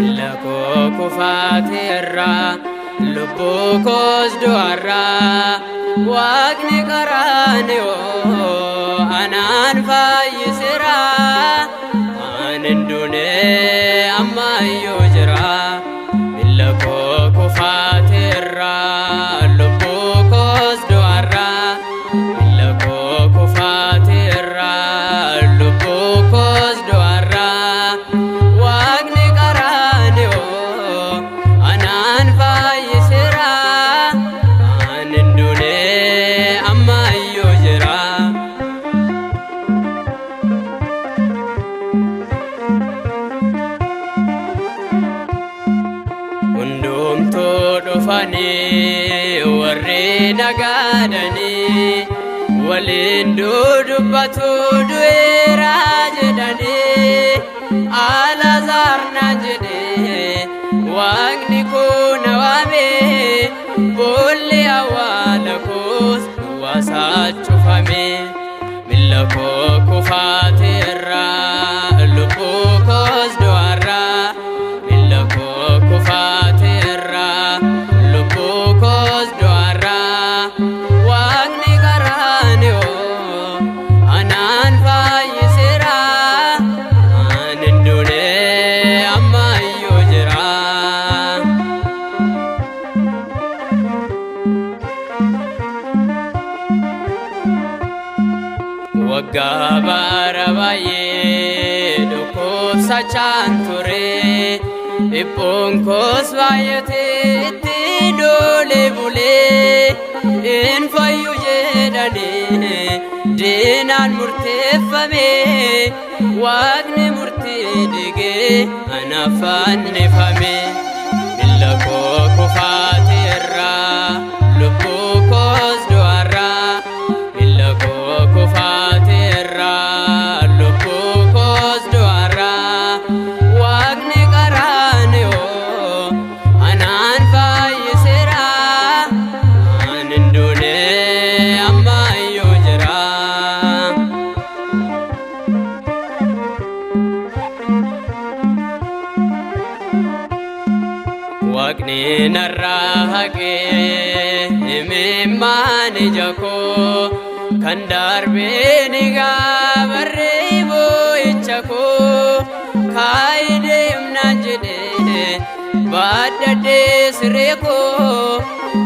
Miilla koo kufaatii irraa, lubbuu koos du'arraa, Waaqni qaraani'oo anaan fayyiseera. Ani hin duune, ammayyuu jira. Miilla koo kufaatii irraa, lubbuu koos du'arraa, miilla koo kufaatii irraa, lubbuu koos du'arraa, Waaqni qaraani'oo anaan fayyiseera. Ani hin duune, ammayyuu jira. Hundumtuu dhufanii, warri nagaadanii waliin dudubbatu, du'eera jedhanii. Alazaar naan jedhee Waaqni kun na waame, boolli awwaala koos duwwaasaa cufame. Miilla koo kufaatii irraa, lubbuu koos du'arraa, miilla koo kufaatii irraa, lubbuu koos du'arraa, Waaqni qaraani'oo anaan fayyiseera. Ani hin duune, ammayyuu jira. Waggaa bara baay'ee dhukkubsachaan ture, dhiphuun koos baay'atee itti doole bulee. In fayyu jedhanii diinaan murteeffame, Waaqni murtii digee anaaf fannifame. Miilla koo kufaatii irraa, lubbuu koos du'arraa, miilla koo kufaatii irraa, lubbuu koos du'arraa, Waaqni qaraani'oo anaan fayyiseera. Ani hin duune, ammayyuu jira. Waaqni narraa haqee imimmaan ija koo, kan darbee ni gaabarree boo'icha koo. Kaayi deemnaan jedhee baadhadhee siree koo,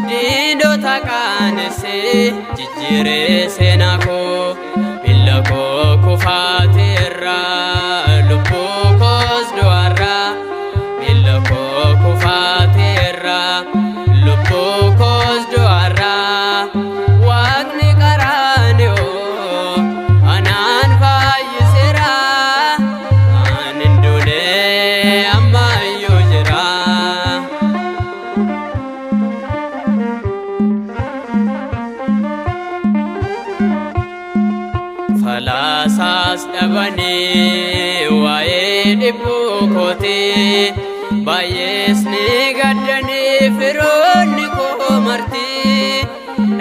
diinota qaanessee jijjiiree seenaa koo. Miilla koo kufaatii irraa, lubbuu koos du'arraa, miilla koo kufaatii irraa, lubbuu koos du'arraa, Waaqni qaraani'oo anaan fayyiseera. Ani hin duune, ammayyuu jira. Falaasaas dhabanii waa'ee dhibbuu kootii, baay'ees ni gaddanii firoonni koo marti.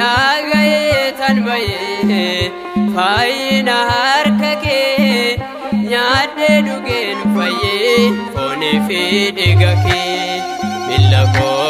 Dhaga'ee tan bayee fayyina harka kee, nyaadhee dhugeen fayyee foonii fi dhiiga kee. Miilla koo